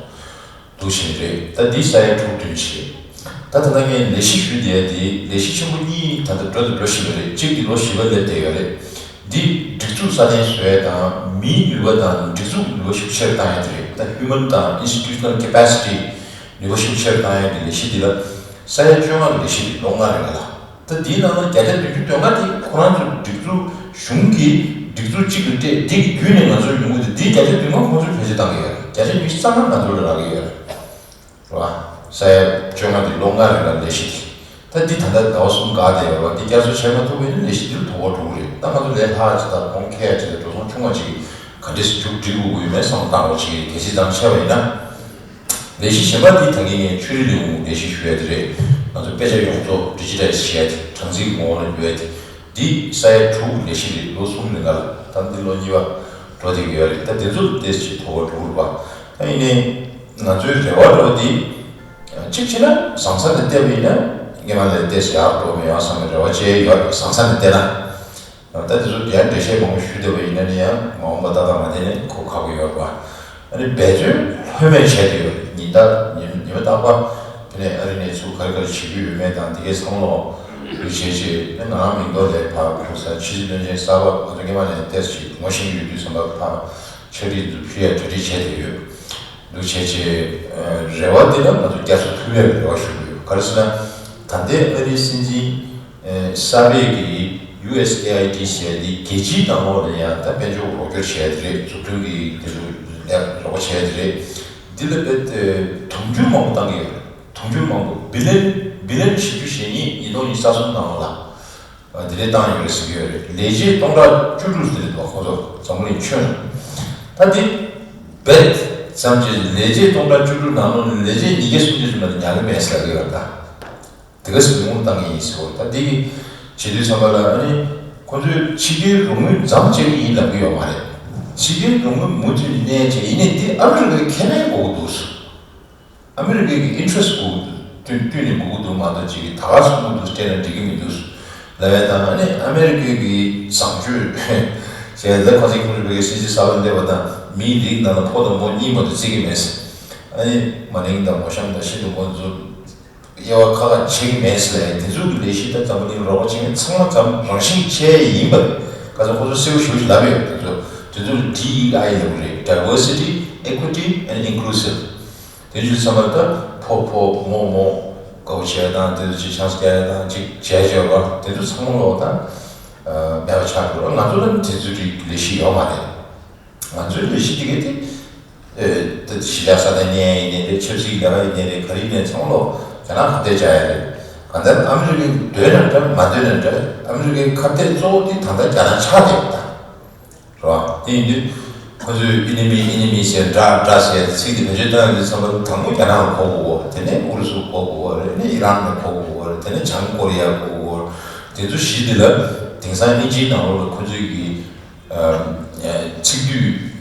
འདུག་བཞིན་རེད། ད་འདི་ས་ཡ་དྲུག་བདུན་ཅིག་རེད། ད་ད་ལྟ་ངས་ལས་གཞི་ཞུས་བསྡད་དེ་ལས་གཞི་ཆེན་པོ་གཉིས་ད་ལྟ་འགྲོ་དང་འགྲོ་བཞིན་པ་རེད། གཅིག་འདི་ལོ་བཞི་པ་སླེབས་བསྡད་ཡོད་རེད། འདི་སྒྲིག་འཛུགས་སྲ་བརྟན་བཟོ་ཡས་དང་མིའི་ནུས་པ་དང་སྒྲིག་འཛུགས་ནུས་པ་ཤུགས་ཆེར་བཏང་ཡས་དེ་རེད། ད་human དང་institutional capacity ནུས་པ་ཤུགས་ཆེར་བཏང་ཡས་ཀྱི་ལས་གཞི་འདི་ལ་ས་ཡ་བཅོ་ལྔ་གི་ལས་གཞི་རེད། ལོ་ལྔ་རིང་ལ། ད་འདིའི་ནང་ལ་བརྒྱ་ཆ་བདུན་ཅུ་དོན་ལྔ་དེ་ཁོ་རང་ཚོའི་སྒྲིག་འཛུགས་གཞུང་གི་སྒྲིག་འཛུགས་གཅིག་ཏུ་སྤྲད། འདི་གི་བརྒྱུད་ནས་ང་ཚོར་ཡོང་གི་འདུག་འདིའི་བརྒྱ་ཆ་བདུན་ལྔ་ཁོང་ཚོས་བེད་སྤྱོད་བཏང་གི་ཡོད་རེད། བརྒྱ་ཆ་ཉི་ཤུ་རྩ་ལྔ་ང་ཚོ་ལ་རག་གི་ཡོད་རེད། རེད་བ། ས་ཡ་བཅོ་ལྔ་དེ་ལོ་ལྔ་རིང་ལ་ལས་གཞི་དེ། ད་འདི་ད་ལྟ་ཟླ་བ་གསུམ་འགག་བསྡད་ཡོད་རེད་བ། འདི་བསྐྱར་གསོ་བྱས་མ་ཐུབ་པ་ཡིན་ན་ལས་གཞི་འདི་ཐོག་མར་འགྲོ་གི་རེད། ད་ང་ཚོ་ལས་སླ་ཅིག་དང་གོང་འཁེལ་ཡ་ཅིག་དང་འགྲོ་སོང་ཆུང་བ་ཅིག་ག་འདྲས་སེ་མཇུག་སྒྲིལ་དགོས་ཀྱི་ཡོད་མེད་བསམ་བློ་བཏང་རོགས་བྱེད། གལ་སྲིད་ཙང་ཆེ་བ་ཡིན་ན། ལས་གཞི་གཞན་པ་འདི་ད་གིན་ངས་ཆོས་རིག་ལས་ཁུངས་ལས་གཞི་ཞུ་ཡ་དེ་རེད། ང་ཚོ་དཔེ་ཆ་ཡོངས་རྫོགས་ཌི་ཇི་ཊའི་ཛི་བྱེད་ཡ་དེ། གྲངས་འཛིན་གྱི་ངོ་བོ་ལ་འགྱུར་ཡ་དེ། འདི་ས་ཡ་དྲུག་ལས་གཞི་རེད། ལོ་གསུམ་རིང་ལ། ད་འདི་ལོ་གཉིས་པ་འགྲོ་བསྡད་ཀྱི་ཡོད་རེད། ད་དེ་ཚོ་ལ་ཏོག་ཙམ་ཐོ་བ་འགྲོ་གི་རེད་པ། ད་ཡིན་ནའི་ང་ཚོའི་རེ་བ་འདྲ་བོ་འདི་གཅིག་བྱས་ན་བཟང་ས་ནས་བལྟས་པ་ཡིན་ན་སྔོན་མ་ལས་ཏོག་ཙམ་ཡག་འགྲོ་མི་ཡོང་བསམ་པའི་རེ་བ་བྱས་ཡོད། བཟང་ས་ནས་བལྟས་ན། ད་དེ་ཚོ་ཡང་འགྲེལ་བཤད་མང་པོ་ཞུས་བསྡད་པ་ཡིན་ན་ནི་ཡང་མ་འོངས་པ་ཏག་ཏག་མ་བསྡད་ནས་གོ་ཁག་པོ་ཡོད་རེད་པ། ཨ་ནི་འབད་བརྩོན་ལྷོད་མེད་བྱས་བསྡད་ཡོད་རེད། ཉིན་ལྟར་ཉིན་ཉི་མ་རྟག་པར་དེ་ནས་ཨ་རི་ནས་ཚུར་ག་རེ་ག་རེ་བྱེད་རྒྱུ་ཡོད་མེད་དང་དེ་གའི་བསམ་བློ་འདུག་བྱས་བྱས། ཨ་ནི་ང་རང་མིང་ཐོག་ལས་ཕར་ཁོ་ས་ཕྱི་སྲིད་བློན་ཆེན་གསར་པ་ང་ཚོ་སྔོན་མ་ནས་ཏོག་ཙམ་ངོ་ཤེས་ཀྱི་ཡོད་དུས་ཙམ་པ་ཕར་ཕྱག་བྲིས་འདུག་ཕུལ་ཡ་གྲ་སྒྲིག་བྱས་བསྡད་ཡོད། འདུག་བྱས་བྱས། རེ་བ་འདི་ལ་ང་ཚོ་བསྐྱར་གསོ་ཐུབ་ཡ་གི་རེ་བ་ཞུ་གི་ཡོད། ག་རེ་ཟེར་ན། ད་ལྟའི་ཨ་རིའི་སྲིད་འཛིན་གསར་པས་ཀྱི་ཡུ་ཨེས་ཨེ་ཨའི་ཌི་ཟེར་ཡ་འདི་རྒྱལ་སྤྱིའི་ནང་ལོགས་ལ་ཡང་ད་དཔལ་འབྱོར་རོགས་སྐྱོར་བྱས་ཡ་དེ་རེད། འཛུགས་སྐྲུན་གྱི་དེ་ཚོ་ལ་རོགས་པ་བྱས་ཡ་དེ་རེད། འདི་ལ་དཔེ་དུང་ཕྱུར་མང་པོ་བཏང་གི་ཡོད་རེད། དུང་ཕྱུར་མང་པོ། བི་ལི་ཡོན་བི་ལི་ཡོན་བཞི་བཅུ་ཞེ་གཉིས་ཉིས་སྟོང་ཉི་ཤུ་རྩ་གསུམ་ནང་ལོགས་ལ། དེ་འདྲའི་བཏང་ཡོད་རེད་ཟེར་གྱི་ཡོད་རེད། ལས་བྱེད་སྟོང་ཕྲག་བཅུ་དྲུག་ཟེར་རེད་འདུག་ཁོང་ཚོ་འཛམ་བུ་གླིང་ཁྱོན་ནས། ད་འདི་རྦད་ཙམ་གྱི་ལས་བྱེད་སྟོང་ཕྲག་བཅུ་དྲུག་ནང་ལོགས་ནས་ལས་བྱེད་ཉིས་བརྒྱ་སུམ་བརྒྱ་ཙམ་མ་གཏོགས་ཉར་གི་མེད་ཟེར་གྱི་ཡོད་རེད། ད་དེ་ག་ཟེར་དངུལ་བཏང་གི་ཡིན་ཟེར་བ། ད་འདི་གི་བྱེད་དུས་ཙམ་པ་ལ་ཨ་ནི་ཁོང་ཚོས་ཕྱི་རྒྱལ་རོགས་དངུལ་མཚམས་བཅད་ཀྱི་ཡིན་ལབ་ཀྱི་ཡོད་མ་རེད། ཕྱི་རྒྱལ་རོགས་དངུལ་མུ་མཐུད་གནས་བྱས། ཡིན་ནའི་འདི་ཨ་མི་རི་ཀའི་ཁེ་ཕན་དགོས་ཀྱི་འདུག་ཟེར། ཨ་མི་རི་ཀའི་གི་ཨིན་ཊི་རེ་སི་དགོས་ཀྱི་འདུག་བསྟུན་བསྟུན་ནས་དགོས་ཀྱི་འདུག་མ་གཏོགས་ཅིག་ད་ག་སུ་དགོས་འདུག་སྤྲད་ན་འགྲིག་གི་མི་འདུག་ལབ་ཡ་དང་། ཨ་ནི་ཨ་མི་རི་ཀའི་གི་བཟང་སྤྱོད་ཟེར་ཡ་ལ་ཁ་སང་ཁོང་ཚོ་བོད་ཀྱི་སྲིད་འཛིན་གསར་པ་སླེབས་པ་དང་མིའི་རིགས་ནང་ལ་ཕོ་དང་མོ་གཉིས་མ་གཏོགས་བརྩི་གི་མེད་ཟེར། ཨ་ནི་མ་ནིང་དང་མོ་གཤམ་དང་ཤིན་ཏུ་ཁོང་ཚོ་དབྱེ་བ་ཁ་ཁ་ཕྱེ་གི་མེད་ཟེར་ལབ་ཡ། དེ་ཚོ་གི་ལས་གཞི་ད་འཛམ་བུ་གླིང་རོགས་པ་བྱེད་མཁན་ཚང་མ་ཙམ་རང་བཞིན་ཆེ་ཡིན་པ་ཁ་སང་ཁོང་ཚོ་གསལ་པོ་ཞེ་པོ་ཞིག་ལབ་ཡོད། དེ་ཚོ་དེ་ཚོ་ལ་ཌི་ཨི་ཨའི་ལབ་ཀྱི་རེད། Diversity, Equity and Inclusive། དེ་ཚོ་ཚང་མ་ད་ཕོ་ཕོ་མོ་མོ་དགའ་པོ་བྱས་དང་། དེ་ཚོ་ཅིག་ཆང་ས་རྒྱག་ཡ་དང་ཅིག་བྱས་བྱས་པ་དེ་ཚོ་ཚང་མ་ལོག་དང་མེད་པ་ཆགས་འགྲོ། ང་ཚོ་ལ་དེ་ཚོ་གི་ལས་གཞི་ཡོད་མ་རེད། ང་ཚོའི་ལས་གཞི་དེ་གས་དེ། ཨེ། ད་གཞིས་ཆགས་སྲ་བརྟན་གནས་ཡིན་ནའི་རེད། ཆབ་སྲིད་ལས་ཀ་ཡིན་ནའི་རེད། ག་རེ་ཡིན་ནའི་ཚང་མ་ལོག་རྒྱ་ནག་ཁ་གཏད་བཅག་ཡ་རེད། གང་ལྟར་ཨ་མི་རི་ཀས་འདོད་ན་འདྲ་མ་འདོད་ན་འདྲ། ཨ་མི་རི་ཀའི་ཁ་གཏད་གཙོ་བོ་དེ་ད་ལྟ་རྒྱ་ནག་ཆགས་བསྡད་ཡོད་ད། རེད་བ། དེ་ཡིན་དུས་ཁོ་ཚོས་ཨི་ནི་མི་ཨི་ནི་མི་ཟེར། དགྲ་དགྲ་ཟེར་ཚིག་དེ་བེད་སྤྱོད་བཏང་ཡོང་དུས་ཙམ་པ་དང་པོ་རྒྱ་ནག་ལ་གོ་དགོས་གོ། དེ་ནས་ཨུ་རུ་སུ་གོ་དགོས་གོ་རེད། ནས་ཨི་རན་ལ་གོ་དགོས་གོ་རེད། དེ་ནས་བྱང་ཀོ་རི་ཡ་གོ་དགོས་གོ། དེ་ཚོ་བཞི་དེ་ལ་དེང་སང་དབྱིན་ཇིའི་ནང་ལོགས་ལ་ཁོ་ཚོས་ཀྱི་ཚིག་སྡུད་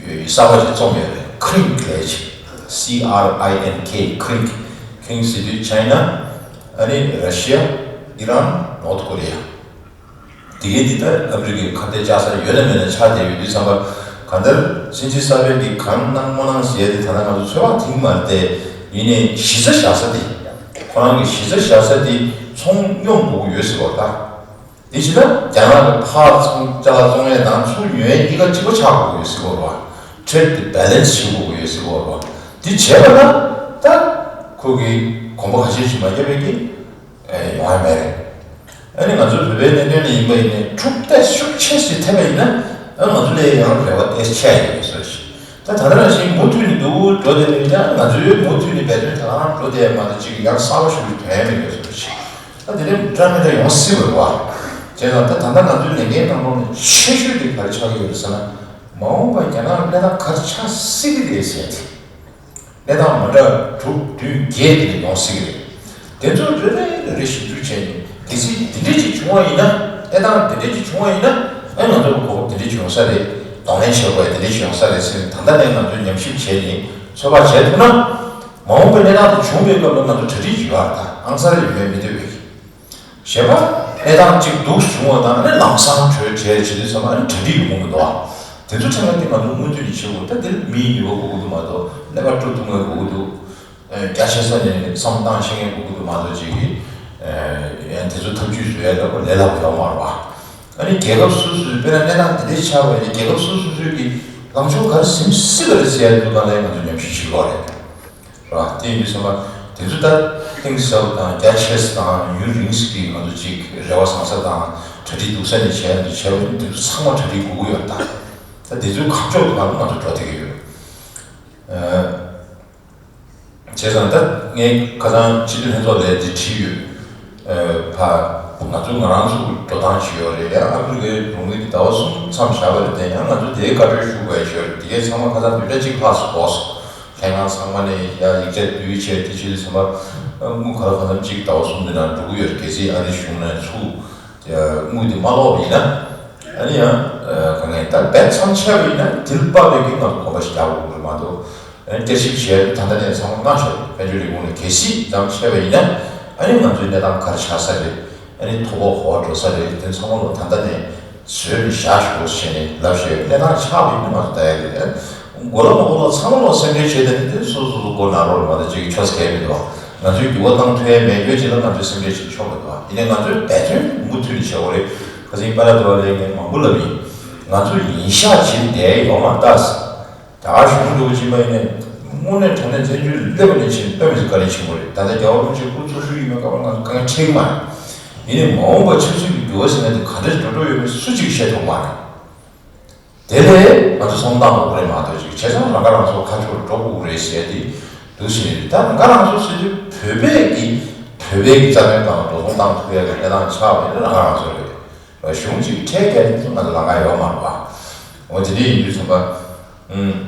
གསར་པ་ཞིག་རྩོམ་ཡོད་རེད། ཁི་རིང་ལབ་ཅིག C R I N K། ཁི་རིང་། ཁི་རིང་ཟེར་དུས་ཆའི་ན། ཨ་ནི་ར་ཤི་ཡ། ཨི་རན། ནོར་ཐ་ཀོ་རི་ཡ། དེ་གའི་འདི་ལྟར་ཨ་མི་རི་ཀའི་ཁ་གཏད་བཅག་ས་ཡོད་ན་མེད་ན་ཆགས་བསྡད་ཡོད་དུས་ཙམ་པ། གང་ལྟར་ཕྱིན་ཆད་གསར་པའི་གི་གང་གནང་མ་གནང་ཟེར་ཡ་དེ་ད་ལྟ་ང་ཚོ་ཚོད་དཔག་ཐིག་མ་རེད་དེ། ཡིན་ནའི་གཞི་རྩ་བཞག་ས་དེ། ཁོ་རང་གི་གཞི་རྩ་བཞག་ས་དེ་ཚོང་སྙོམས་དགོས་ཀྱི་ཡོད་ཟེར་བ་ད། དེ་བྱས་ན་རྒྱ་ནག་གི་ཕར་ཚོང་ཅ་ལག་བཙོང་ཡས་དང་ཚུར་ཉོ་ཡས་གཉིས་ཀ་གཅིག་པ་ཆགས་དགོས་ཀྱི་ཡོད་ཟེར་བ་རེད་བ། Trade balance བྱེད་དགོས་ཀྱི་ཡོད་ཟེར་བ་རེད་བ། དེ་བྱས་པ་ན་ད་ཁོ་གི་གོམ་པ་ཁ་ཤས་ཤིག་མ་བརྒྱབ་པའི་གི་ཡོང་ཡ་མེད་རེད། ཨ་ནི་ང་ཚོ་བོད་པའི་གནད་དོན་ལ་ཡིན་པ་ཡིན་ནའི་འཁྲུག་རྩོད་ཤུགས་ཆེ་ཞིག་ཐེབས་པ་ཡིན་ན། ཨ་ང་ཚོ་ལ་ཡང་རེ་བ་ཏོག་ཙམ་ཆེ་ཡོད་བཟོ་ཞིག་ད་ད་ལྟ་ནང་བཞིན་མུ་མཐུད་ནས་འདུག་འགྲོ་བསྡད་པ་ཡིན་ན་ང་ཚོའི་མུ་མཐུད་ནས་འབད་བརྩོན་དེ་ག་རང་འགྲོ་བསྡད་མ་གཏོགས་ཅིག་ཡང་གསར་པ་ཞིག་ཐོན་ཡ་མེད་པའི་བཟོ་ཞིག་ད་དེ་འདྲའི་འདྲ་མི་འདྲ་ཡོང་སྲིད་པ་རེད་བ། བྱས་ཙང་ད་ད་ལྟ་ང་ཚོའི་ལས་འགན་ནང་ལོགས་ནས་ཆེ་ཤོས་དེ་ག་རེ་ཆགས་ཀྱི་ཡོད་རེད་ཟེར་ན། མ་འོངས་པར་རྒྱ་ནག་གནས་སྟངས་ག་རེ་ཆགས་སྲིད་ཀྱི་རེད་ཟེར་ཏེ། གནས་སྟངས་མི་འདྲ་དྲུག་བདུན་བརྒྱད་དེ་ཡོང་སྲིད་ཀྱི་རེད། དེ་ཚོ་རེ་རེ་རེ་རེ་ཞིབ་འཇུག་བྱས་ནས་གལ་སྲིད་འདི་འདྲ་ཅིག་བྱུང་བ་ཡིན་ན། གནས་སྟངས་འདི་འདྲ་ཅིག་བྱུང་བ་ཡིན་ན། ཨེ་ང་ཚོ་ལ་གོ་སྐབས་འདི་འདྲ་ཅིག་ཡོང་ས་རེད། གདོང་ལེན་བྱེད་དགོས་འདི་འདྲ་ཅིག་ཡོང་ས་རེད་ཟེར་ནས་ད་ལྟ་ནས་ང་ཚོས་ཉམས་ཞིབ་བྱས་ནས་ཚོད་དཔག་བྱས་ཐུབ་ན། མ་འོངས་པའི་གནས་སྟངས་དེ་བྱུང་བའི་སྐབས་ལ་ང་ཚོ་གྲ་སྒྲིག་ཡོད་པ་དང་ཨང་གསར་ཡོད་མེད་མི་འདོད་པའི། གཞན་པ། གནས་སྟངས་གཅིག་སྡུག་བྱུང་བ་དང་ཨ་ནི་ལམ་སང་གྲོས་བྱས་བྱེད་དུས་ཙམ་པ་ཨ་ནི་གྲ་སྒྲིག་ཡོང་གི་མི་འདུག་ཨ། དེ་ཚོ་ཚང་མ་དེ་ང་ཚོ་སྔོན་ཚུད་ནས་བྱེད་དགོས། ད་དེར་མིའི་ནུས་པ་དགོས་ཀྱི་འདུག་མ་གཏོགས་ཀླད་པ་དཀྲུག་ཐུབ་མཁན་དགོས་ཀྱི་འདུག་རྒྱ་ཆེ་ས་ནས་བསམ་བློ་བཏང་ཤེས་མཁན་དགོས་ཀྱི་འདུག་མ་གཏོགས་ཅིག་གིས་ཡང་དེ་ཚོ་ཐབས་ཇུས་བཟོ་ཡ་ལ་ལས་སླ་པོ་ཡོད་མ་རེད་པ། ཨ་ནི་རྒྱལ་ཁབ་སོ་སོའི་དཔེར་ན་གནས་སྟངས་དེ་འདྲ་ཆགས་པ་ཡིན་ན་རྒྱལ་ཁབ་སོ་སོ་སོའི་གི་ལངས་ཕྱོགས་ག་རེ་འཛིན་སྲིད་པ་རེད་ཟེར་ཡ་འདུག་ག་ལ་ང་ཚོ་ཉམས་ཞིབ་བྱེད་དགོས་རེད། རེད་བ། དེ་ཡིན་དུས་ཙམ་པ་དེ་ཚོ་ད་གཏིང་ཟབ་དང་རྒྱ་ཆེ་ས་དང་ཡུན་རིང་ས་ཀྱི་ང་ཚོ་ཅིག་རེ་བ་བཟང་ས་དང་གྲ་སྒྲིག་སྡུག་ས་ནས་བྱས་ཡ་འདི་བྱས་པ་ཡིན་དུས་ཚང་མ་གྲ་སྒྲིག་དགོས་ཀྱི་ཡོད་རེད་ད། ད་དེ་ཚོའི་ཁ་ཕྱོགས་དེ་ང་ཚོ་ང་ཚོ་འགྲོ་བསྡད་ཀྱི་ཡོད། ཨ། བྱས་ཙང་ད་ངས་ཁ་སང་སྤྱི་འཐུས་ལྷན་ཚོགས་ལས་འདི་བྲིས་ཡོད། ཨ། ཕ་ང་ཚོ་ང་རང་ཚོ་འགྲོ་སྟངས་ཅིག་ཡོད་རེད་ཡ། ཨ་མི་རི་ཀའི་རླུང་འཕྲིན་གྱི་ཟླ་བ་གསུམ་མཚམས་བཞག་པ་རེད་དེ་ཡང་ང་ཚོ་དེའི་བཀའ་འཁྲོལ་ཞུ་དགོས་ཡ་ཅིག་ཡོད་རེད། དེ་གའི་ཚང་མ་ཁ་སང་བདུན་ཕྲག་གཅིག་ལྷག་ཙམ་འགོར་སོང་། ལྷན་ཁང་ཚང་མ་ནས་ཡ་ཡིག་ཆ་བསྡུས་བྱས་དེ་བྱས་དུས་ཙམ་པ། དངུལ་ག་ལ་གང་འཚམ་ཅིག་ཟླ་བ་གསུམ་དེ་ནང་འགྲོ་གི་ཡོད་རེད། གལ་སྲིད་ཨ་རིའི་གཞུང་ནས་ཚུར་དངུལ་དེ་མ་སློག་པ་ཡིན་ན། ཨ་ནི་ཡང་ག་ངས་ད་རྦད་མཚམས་ཆད་པ་ཡིན་ན་དེ་ལ་དཔག་པའི་གི་ང་ཚོ་གོམ་པ་ཞིག་རྒྱག་དགོས་ཀྱི་རེད་མ་གཏོགས། ཨ་ནི་བསྐྱར་ཞིབ་བྱས་ད་ལྟ་ནས་ཚང་མ་སྔ་ཤོས་དཔལ་འབྱོར་ལས་ཁུངས་ནས་གལ་སྲིད་མཚམས་ཆད་པ་ཡིན་ན། ཨ་ནི་ང་ཚོའི་གནས་སྟངས་ག་རེ་ཆགས་ས་རེད། ཨ་ནི་ཐོ་ཕོག་ག་པར་འགྲོ་ས་རེད། དེ་ཚང་མ་ལོ་ད་ལྟ་ནས་བཟོས་ནས་བཞག་ཤོག་ཟེར་ནས་ལབ་བཞག་ཡོད། གནས་སྟངས་ཆགས་པ་ཡིན་ན་ང་ཚོ་ལྟ་ཡ་རེད། མགོ་ལ་མ་མགོ་ལ་ཚང་མ་ལོ་སེམས་ཁྲལ་བྱས་ཏེ་ནི་དེ་སོ་སོ་སོ་མགོ་ན་རོགས་ལ་མ་གཏོགས་ཅིག་ཆོས་སྐད་མི་འདུག་ང་ཚོས་འགྱུར་བ་བཏང་ཐུབ་ཡ་མེད་རྒྱུ་ཅིག་ལ་ང་ཚོས་སེམས་ཁྲལ་བྱེད་ཆོག་མི་འདུག་ཡིན་ནའི་ང་ཚོས་འབད་བརྩོན་མུ་མཐུད་ནས་བྱེད་དགོས་རེད། ཁ་སང་པ་ར་དོ་ལས་ངས་མང་པོ་ལབ་ཡིན། ང་ཚོ་ཡིན་ཤག་བྱེད་བསྡད་ཡོད་མ་རེད་ད། རྒྱ་གར་གཞུང་འགྲོ་བ་ཅིག་མ་ཡིན་ནའི། དངོས་གནས་དྲང་གནས་བཙན་བྱོལ་སླེབས་པ་ནས་བྱས་ནས་དཔེ་མི་སྲིད་བཀའ་དྲིན་ཆེན་པོ་རེད། ད་ལྟ་རྒྱལ་བ་རིན་པོ་ཆེ་སྐུ་འཚོ་བཞུགས་ཡིན་པའི་སྐབས་ལ་ང་ཚོ་དཀའ་ངལ་འཕྲད་ཀྱི་མ་རེད། ཡིན་ནའི་མ་འོངས་པ་ཆབ་སྲིད་ཀྱི་འགྱུར་བ་ཟེར་ན་དེ་ག་འདྲས་འགྲོ་འགྲོ་ཡོད་མེད་སུ་གཅིག་གིས་ཤེས་ཐུབ་མ་རེད། དེ་ལས་ང་ཚོ་བསམ་བློ་བཏང་དགོས་རེད་མ་གཏོགས་ཅིག་བྱས་ཙང་རང་ཁ་རང་གསོ་ཁ་ཕྱོགས་འགྲོ་དགོས་རེད་ཟེར་ཏེ་འདུག་ཟེར་ནས། ད་རང་ཁ་རང་གསོ་ཟེར་དུས་བོད་པའི་གི་བོད་པའི་གི་རྩ་དོན་སྒང་ལ་འགྲོ་སོང་བཏང་ཐུབ་ཡ་གི་གནས་སྟངས་ཆགས་པ་ཡིན་ན་རང་ཁ་རང་གསོ་རེད། གཞུང་གཅིག་ཁྲལ་བརྒྱབ་ནས་ང་ཚོ་ལམ་ཁ་ཡོད་མ་རེད་པ། འོ་དེ་འདྲ་ཡིན་དུས་ཙམ་པ། ཨུམ།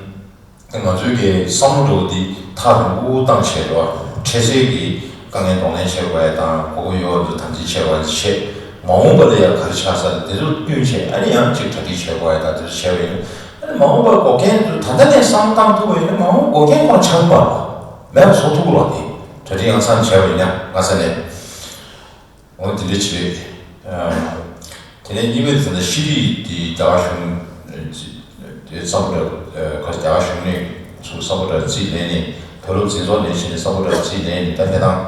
ང་ཚོའི་གི་བསམ་བློ་འདྲ་བོ་འདི་ཐག་རིང་པོ་བཏང་བྱས་རེད་པ། འཕྲལ་སེལ་གྱི་དཀའ་ངལ་གདོང་ལེན་བྱེད་དགོས་ཡ་དང་གོ་གི་ཡོད་འདུག་དམ་འཛིན་བྱེད་དགོས་ཡ་བྱེད། མ་འོངས་པ་ལ་ཡ་ག་རེ་ཆགས་ས་རེད་དེ་ཚོ་བསྟུན་བྱས། ཨ་ནི་ཡང་གཅིག་གྲ་སྒྲིག་བྱེད་དགོས་ཡ་དང་དེ་ཚོ་བྱས་པ་ཡིན་ན། ཨ་ནི་མ་འོངས་པ་འགོག་རྐྱེན་ཚོ་ད་ལྟ་ནས་བསམ་བློ་བཏང་ཐུབ་པ་ཡིན་ན་མ་འོངས་འགོག་རྐྱེན་ཁོ་ན་ཆགས་ཀྱི་མ་རེད་པ། མེད་པ་བཟོ་ཐུབ་ཀྱི་རེད་པ། དེ་གྲ་སྒྲིག་ཡང་སང་བྱས་པ་ཡིན་ན་སྔ་ས་ནས། འོ་དེ་འདྲ་ཅིག་རེད། ཨ། དེ་ནས་གཉིས་པའི་དེ་ནི་ཤེས་རིག་དེ་རྒྱ་གར་གཞུང་། དེ་བསམ་བློ་ཁ་རྒྱ་གར་གཞུང་ནས་ཚུར་བསམ་བློ་རྩིས་ལེན་ནས་བོད་སློབ་འཛིན་ཚོགས་ནས་བྱས་ནས་བསམ་བློ་རྩིས་ལེན་ནས་ད་གནས་སྟངས་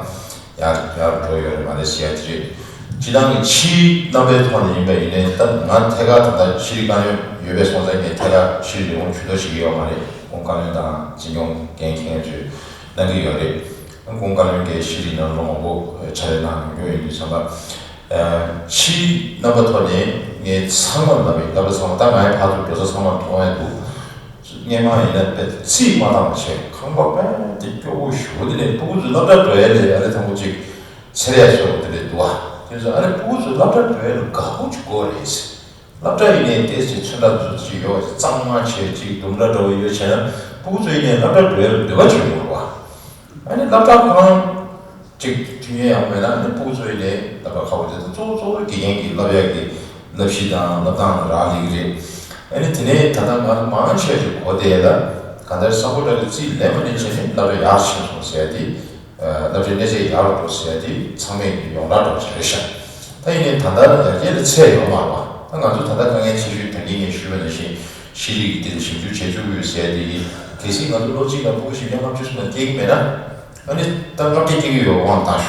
ཡར་ཡར་འགྲོ་ཡོད་རེད་མ་རེད་ཟེར་ཡ་དེ་རེད། སྤྱིར་བཏང་གི་ཕྱིའི་རྣམ་པའི་ཐོག་ནས་ཡིན་པ་ཡིན་ནའི་ད་ང་ཐད་ཀར་ད་ལྟ་ཤེས་རིག་བཀའ་བློན་ཡོད་པའི་སོང་ཙང་ངས་ཐད་ཀར་ཤེས་རིག་ལས་ཁུངས་ཇུས་གཏོགས་བྱེད་ཀྱི་ཡོད་མ་རེད། ཁོང་བཀའ་བློན་དང་འཛིན་སྐྱོང་འགན་འཁྱེར་མཁན་ཚོས་གནང་གི་ཡོད་རེད། ཁོང་བཀའ་བློན་གྱིས་ཤེས་རིག་ནང་ལོ་མང་པོ་ཕྱག་ལས་གནང་མྱོང་ཡོད་དུས་ཙམ་པ། ཕྱིའི་རྣམ་པ་ཐོག་ནས་ངས་ཚང་མར་ལབ་ཡིན། ལབ་པ་ཚང་མ་ད་ང་ཡི་ཕར་ཚུར་འགྲོ་ས་ཚང་མར་མཐོང་ཡ་འདུག་སྔོན་མ་ཡིན་ན་དཔེ་རྩིས་མ་བཏང་བ་བྱས་ཁང་པ་དཔེ་དེ་སྐྱོ་པོ་ཞེ་པོ། དེ་ནས་སྤུ་གུ་ཚོ་སློབ་གྲྭ་འགྲོ་ཡ་ལས་ཨ་ལེ་དང་པོ་ཅིག་ཚེ་རིང་སོགས་དེ་འདྲས་འདུག་བ། དེ་ཚོ་ཨ་ལེ་སྤུ་གུ་ཚོ་སློབ་གྲྭ་འགྲོ་ཡ་ལ་དགའ་པོ་ཅིག་དགོས་རེད། སློབ་གྲྭ་ཡིན་ནའི་ཏོག་ཙམ་ཚོན་ཁྲ་ཚོ་ཅིག་ཡོད་གཙང་མ་བྱས་ཅིག་ལྡུམ་ར་འདྲ་བོ་ཡོད་བྱས་ན་སྤུ་གུ་ཚོ་ཡིན་ནའི་སློབ་གྲྭ་འགྲོ་ཡ་ལ་འདོད་པ་ཅིག་ཡོང་བ། ཨ་ནི་སློབ་གྲྭ་ཁོ་རང་ཅིག་མཐུན་རྐྱེན་ཡག་པོ་མེད་ན་ཨ་ནི་སྤུ་གུ་ཚོ་ཡིན་ནའི་སློབ་གྲྭ་ཁག་པོ་དེ་དང་གཙོ་བོ་གཙོ་བོ་དགེ་རྒན་གྱི་བསླབ་ཡ་གི་བསླབ་གཞི་དང་བསླབ་སྟངས་ལ་རག་ལས་ཀྱི་རེད། ཨ་ནི་དེ་ནས་ད་ལྟ་ང་ཚོ་མང་ཆེ་ཞིག་གོ་བསྡད་ལ་གང་ལྟར་བསམ་བློ་གྲ་གི་རྩིས་ལེན་པ་ནས་བྱས་ནས་སློབ་གྲྭ་ཡར་ཕྱིན་སོང་ཟེར་ཡ་དེ། སློབ་གྲྭའི་གནས་ཚད་ཡར་འགྲོ་ཟེར་ཡ་དེ་ཚང་མས་ཀྱི་ཡོངས་གྲགས་འདྲ་བོ་ཅིག་རེད་ཤག་ད་ཡིན་ནའི་ད་ལྟ་ཡར་རྒྱས་ལ་ཚད་ཡོད་མ་རེད་ ང་ཚོ་ད་ལྟ་དཀའ་ངལ་ཆེ་ཤོས་ད་གིན་ངས་ཞུས་པ་ནང་བཞིན་ཤེས་རིག་གི་ཐད་ཞིབ་འཇུག་བྱེད་བཅུག་གི་ཡོད་ཟེར་དེ་ཡིན། གལ་སྲིད་ང་ཚོ་ལོ་གཅིག་ལ་ཕྲུ་གུ་བཞི་བརྒྱ་ལྔ་བཅུ་ཙམ་སྐྱེ་གི་མེད་ན། ཨ་ནི་ད་ལྔ་བརྒྱ་སྐྱེ་གི་ཡོད་དབང་བཏང་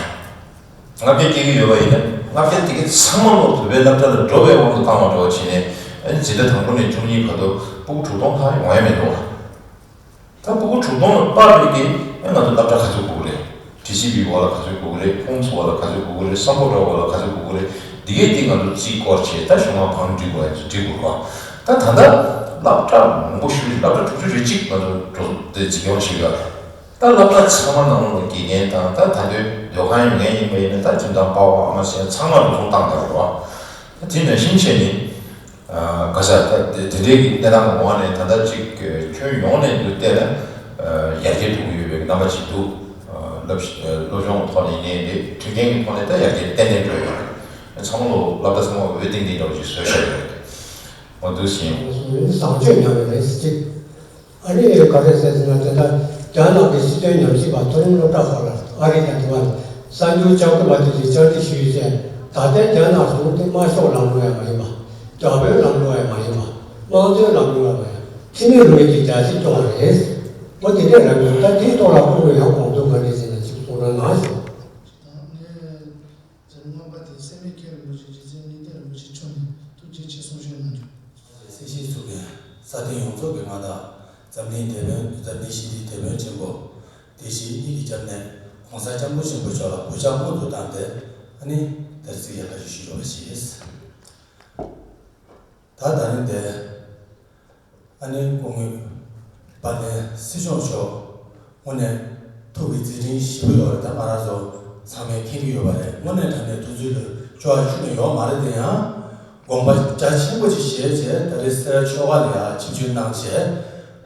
ཞུ། ལྔ་བརྒྱ་སྐྱེ་གི་ཡོད་པ་ཡིན་ན་ལྔ་བརྒྱ་དེ་གའི་ཚང་མ་ལོ་བོད་པའི་སློབ་གྲྭ་ལ་འགྲོ་བའི་དབང་དུ་བཏང་བ་འདྲ་བ་བྱས་ནས། ཨ་ནི་འཛིན་གྲྭ་དང་པོ་ནས་བཅུ་གཉིས་བར་དུ་ཕྲུ་གུ་དྲུག་སྟོང་ལྷག་ཡོང་ཡ་མི་འདུག་བ། ད་ཕྲུ་གུ་དྲུག་སྟོང་ལ་དཔག་པའི་གི་ཨེ་ང་ཚོ་སློབ་གྲྭ་ག་ཚོད་དགོས་ཀྱི་རེད། ཌི་སི་བི་འོག་ལ་ག་ཚོད་དགོས་ཀྱི་རེད། ཧོམ་སི་འོག་ལ་ག་ཚོད་དགོས་ཀྱི་རེད། སམ་བྷོ་ཊ་འོག་ལ་ག་ཚོད་དགོས་ཀྱི་རེད། འདི་གའི་འདི་ང་ཚོ་རྩིས་སྐོར་བྱས་ད་གཞུང་ལ་བང་སྒྲིག་དགོས་ཡ་ཚོ་སྒྲིག་དགོས་རེད་བ། ད་ད་ལྟ་སློབ་གྲྭ་མང་པོ་ཞིག་སློབ་གྲྭ་དྲུག་ཅུ་རེ་གཅིག་ང་ཚོ་འགྲོ་དེ་འཛིན་སྐྱོང་བྱེད་ཀྱི་ཡོད་རེད། ད་སློབ་གྲྭ་ཚང་མ་ནང་ལོགས་ལ་དགེ་རྒན་དང་ད་ད་དུང་སྡོད་ཁང་ཡོད་མཁན་ཡིན་པ་ཡིན་ན་ད་ཁྱིམ་ཚང་པ་ཕ་ཨ་མ་ཟེར་ཚང་མ་འགྲོ་སོང་བཏང་བསྡད་ཡོད་རེད་བ། ད་དེ་ནང་བཞིན་བྱས་ནས། ཨ་ག་ས་ད་དེ་དེ་འདྲའི་གི་གནས་སྟངས་འོག་ནས་ད་ལྟ་ཅིག་ཁྱོན་ཡོངས་ནས་འདུག་བལྟས་ན་ཡར་རྒྱས་འགྲོ་གི་ཡོད་པའི་རྣམ་པ་ཅིག་འདུག་སློབ་སློབ་སྦྱོང་ཐོག་ནས་ཡིན་ནའི་རེད། མཐུན་རྐྱེན་གྱི་ཐོག་ནས་ད་ཡར་རྒྱས་ཏན་ཏན་འགྲོ་ཡོད་རེད། ཚང་མ་ལོ་སློབ་གྲྭ་ཚང་མ་འོས་ཏིང་ཏིང་འདྲ་བོ་ཅིག་བཟོས་བཞག་ཡོད་རེད། འོ་འདུག་ཟིན། བཟང་སྤྱོད་ཉམས་རེད་ཅིག་ཨ་ནི་ག་རེ་ཟེར་ཟེར་ན་དེ་འདྲ་རྒྱ་ནག་གི་སྲིད་དོན་ཉམས་ཞིབ་པ་མཐོ་རིམ་སློབ་གྲྭ་ཁག་ལ་ཨ་རི་དང་དེ་བ་གསར་འགྱུར་ལྕགས་པོ་བ་དེ་ཚོས་བཅར་འདྲི་ཞུས་ཡོད་ཚེ། ད་ལྟའི་རྒྱ་ནག་གཞུང་དེ་དམར་ཤོག་ལམ་ལུགས་ཡང་མ་ཡིན་པ། རྒྱ་བོད་ལམ་ལུགས་ཡང་མ་ཡིན་པ། དམངས་གཙོའི་ལམ་ལུགས་ཡང་མ་ཡིན་པ། འཐུས་མི་རེ་གིས་རྒྱ་སྐྱེད་སྐྱོང་བ་རེད། འོ་དེ་འདྲས་རང་ཡོད། ད་དེའི་ཐོག་ལ་ཁོང་ཚོས་ཡང་དགོངས་ཚུལ་ག་འདྲས་ཟེར་ན་ཅིག་གསུང་རོགས་གནང་ཞུ། དང་ངས་མཛད་རྣམ་ངོ་མ་དེ་སེ་མེ་ཁེ་རིན་པོ་ཆེ་རྗེ་བཙུན་ངེས་གཏན་རིན་པོ་ཆེ་མཆོག་ནས་ཐུགས་རྗེ་ཆེ་གསུང་བཤད་གནང་རྒྱུ། གསལ་བཤད་ཚུགས་པའི་སྲ་བརྟན་ཡོངས་རྫོགས་ཀྱི་མངའ་བདག་འཛམ་གླིང་དེད་དཔོན་འཛམ་གླིང་ཞི་བདེའི་དེད་དཔོན་ཆེན་པོ་བདེ་སྐྱིད་གཉིས་ཀྱི་སྐྱབས་གནས་༸གོང་ས་༸སྐྱབས་མགོན་ཆེན་པོ་མཆོག་ལ་གུས་ཕྱག་སྔོན་དུ་བཏང་སྟེ། ཨ་ནི་དེར་ཚིག་ཡག་ག་ཞིག་ཞུ་ཆོག་པ་ཞིག་ད་ད་རིང་དེ། ཨ་ནི་སྐུ་ངོ་དཔལ་ལྡན་སྲིད་སྐྱོང་མཆོག་དངོས་གནས་ཐུགས་ཀྱི་མཛད་འཕྲིན་ཞེ་པོ་ཡོད་རེད། ད་ང་རང་ཚོ་ཚང་མས་མཁྱེན་གྱི་ཡོད་པ་རེད། དངོས་གནས་དྲང་གནས་ཐུགས་ཚོད་ལ་སྐྱོ་བ་ཁྱོན་ནས་ཡོད་མ་རེད། དེ་ཡང་དགོངས་པ་རྒྱ་ཆེན་པོ་ཅིག་བཞེས་བྱས་ད་རེས་སེ་ར་ཆོས་སྒར་ལ་ཡང་ཆིབས་བསྒྱུར་གནང་བྱས།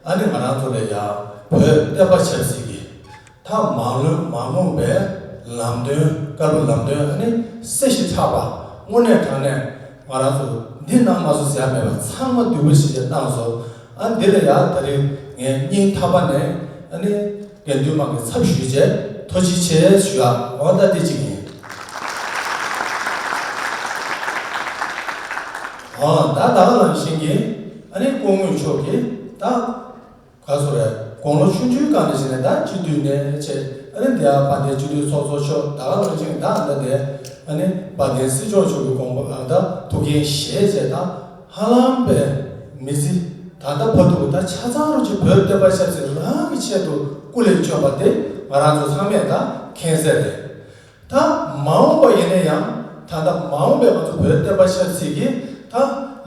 ཨ་ནི་ང་རང་ཚོ་ལ་ཡང་བོད་བསྟན་པ་ཆབ་སྲིད་ཀྱི་ད་མ་ལུས་མ་རྨོངས་པའི་ལམ་སྟོན་བཀའ་སློབ་ལམ་སྟོན་ཨ་ནི་གསལ་ཞིང་ཁྲ་བ་དངོས་གནས་དྲང་གནས་ང་རང་ཚོ་འདི་གནང་མ་སོང་ཟེར་ཡ་མེད་པ་ཚང་མ་བསྡུས་པ་ཞིག་ཀྱང་གནང་སོང་། ཨ་འདི་ལ་ཡང་ད་རིང་ངས་སྙིང་ཐག་པ་ནས་ཨ་ནི་དགེ་འདུན་དམངས་ཀྱི་ཚབ་ཞུས་བྱས་ཐུགས་རྗེ་ཆེ་ཞུ་ཡ་འོ་ད་འདི་གཅིག་ཡིན། འོ་ད་ད་ག་ནང་བཞིན་གྱི་ཨ་ནི་སྐུ་ངོ་མཆོག་གིས་ད། ག་སོ་རེད། དགུང་ལོ་ཆུང་ཆུང་སྒང་ནས་བྱས་ནས་ད་སྤྱི་འཐུས་ནས་བྱས། ཨ་ནི་འདི་ཡང་དཔལ་ལྡན་སྤྱི་འཐུས་ཚོགས་གཙོ་མཆོག་ད་ག་ནང་བཞིན་ད་ལྟ་དེ་ཨ་ནི་དཔལ་ལྡན་སྲིད་སྐྱོང་མཆོག་གི་དགོངས་པ་ད་ཐུགས་འགན་བཞེས་བྱས། ད་ཧ་ལམ་པའི་མི་ཚེ་ད་ལྟ་བར་དུ་ད་ཆ་ཚང་རུ་ཅིག་བོད་བསྟན་པ་ཆབ་སྲིད་རང་གི་ཆེད་དུ་སྐུ་ལས་བསྐྱོན་པ་དེ་ང་རང་ཚོ་ཚང་མས་ད་མཁྱེན་གསལ་རེད། ད་མ་འོངས་པ་ཡིན་ན་ཡང་ད་ལྟ་མ་འོངས་པའི་ང་ཚོ་བོད་བསྟན་པ་ཆབ་སྲིད་ཀྱི་ད་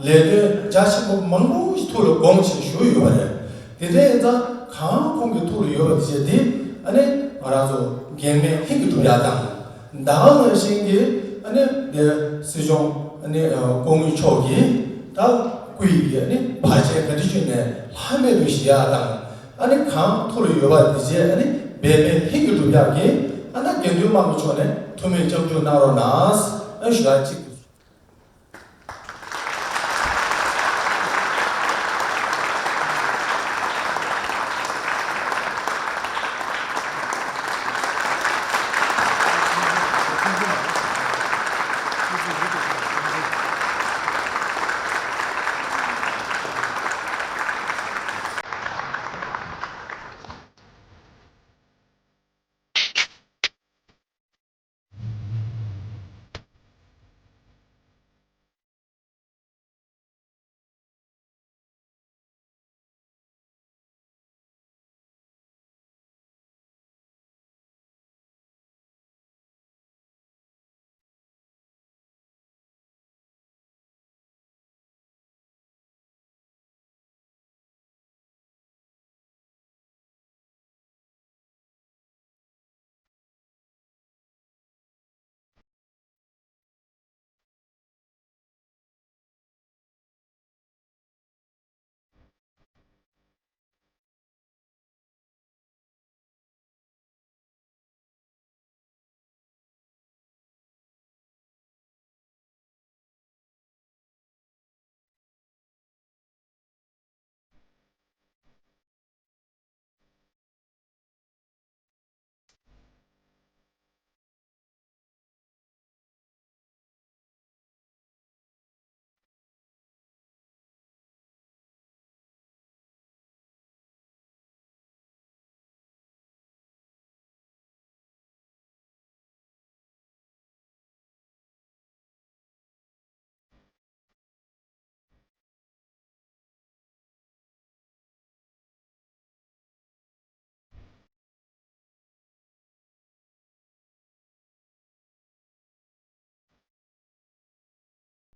ལས་དོན་རྒྱ་ཆེན་པོ་མང་པོ་ཞིག་ཐུགས་ལ་དགོངས་བཞིན་བཞུགས་ཡོད་པ་རེད། དེ་འདྲ་ཡིན་ཙང་གང་ཁོང་གི་ཐུགས་ལ་ཡོད་པ་དེ་བྱས་ཏེ་ཨ་ནི་ང་རང་ཚོ་འགན་ལེན་ལྷུན་གྱིས་གྲུབ་ཡག་དང་། ད་ག་ནང་བཞིན་གྱི་ཨ་ནི་དེ་སྲིད་སྐྱོང་ཨ་ནི་སྐུ་ངོ་མཆོག་གིས་ད་སྐུ་ཡི་གི་ཨ་ནི་བར་ཆད་ག་འདྲ་བྱུང་ནས་ལྷག་མེད་དུ་ཞི་ཡག་དང་། ཨ་ནི་གང་ཐུགས་ལ་ཡོད་པ་འདི་བྱས་ཨ་ནི་འབད་མེད་ལྷུན་གྱིས་གྲུབ་ཡག་གི་ཨ་ནི་དགེ་འདུན་དམངས་ཀྱི་ཕྱོགས་ནས་ཐུགས་སྨོན་སྐྱབས་འཇུག་གནང་རོགས་གནང་། ཨ་ཞུ་ཡག་གཅིག